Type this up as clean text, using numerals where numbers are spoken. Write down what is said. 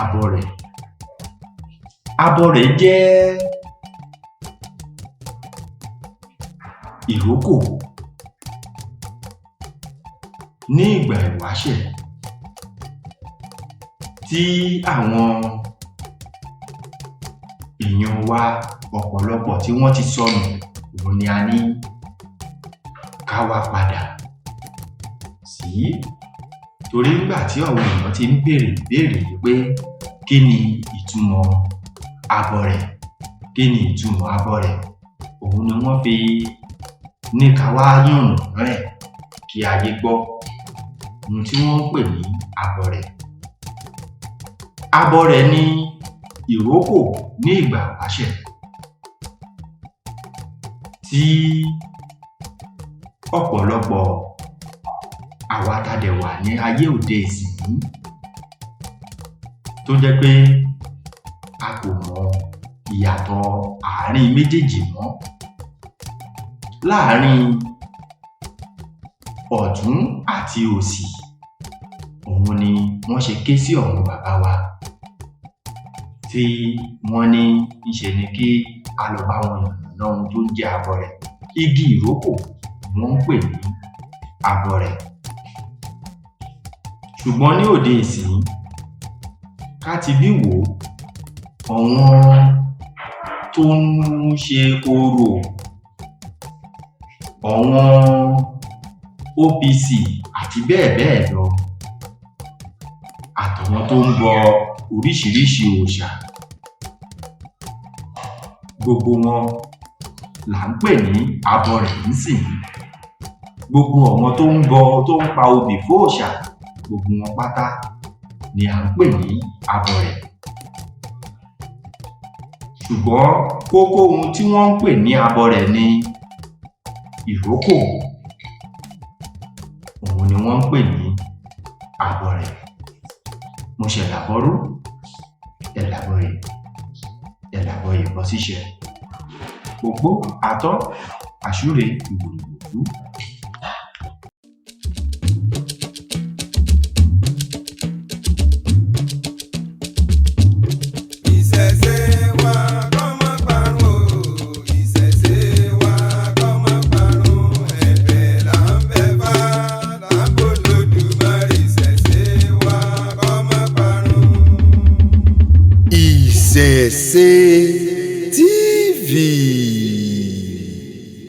Abọrẹ̀? Abọrẹ̀ jẹ́ ìrókò ní ìgbà ìwáṣẹ̀ tí àwọn èèyàn wa ọ̀pọ̀lọpọ̀ tí wọ́n ti sọnù, òhun ni a ní ká wá padà sí, torí nígbà tí àwọn èèyàn ti ń béèrè ìbéèrè wí pé kí ni ìtumọ̀ abọrẹ̀, kí ni ìtumọ̀ abọrẹ̀, òhun ni wọ́n fi ní ká wá yànnàná ẹ̀ kí ayé gbọ́ ohun tí wọ́n ń pè ní abọrẹ̀. Abọrẹ̀ ni ìrókò ní ìgbà ìwáṣẹ̀ tí ọ̀pọ̀lọpọ̀ àwa tá a dẹ̀ wà ní ayé òde ìsinyìí tó jẹ́ pé a kò mọ ìyàtọ̀ àárín méjèèjì mọ́. Láàárín ọ̀tún àti òsì, òhun ni wọ́n ṣe ké sí àwọn bàbá wa tí wọ́n ní ńṣe ni kí á lọ bá wọn yànnàná ohun tó ń jẹ́ abọrẹ̀. Igi ìrókò ni wọ́n ń pè ní abọrẹ̀. Ṣùgbọ́n ní òde ìsinyìí, ká tibí wò ó, àwọn tó ń ṣe orò, àwọn OPC àti bẹ́ẹ̀ bẹ́ẹ̀ lọ, àtàwọn tó ń bọ oríṣiríṣi òòṣà, gbogbo wọn là ń pè ní abọrẹ̀ nísìnyí. Gbogbo àwọn tó ń bọ, tó ń pa obì fóòṣà, gbogbo wọn pátá ni à ń pè ní abọrẹ̀. Ṣùgbọ́n kókó ohun tí wọ́n ń pè ní abọrẹ̀ ni ìrókò, òhun ni wọ́n ń pè ní abọrẹ̀. Mo ṣẹ̀là bọrú, ẹ̀là bọyè, ẹ̀là bọyè bọ síṣẹ, ogbó, atọ́, àsúre, ìwòrìwòkú.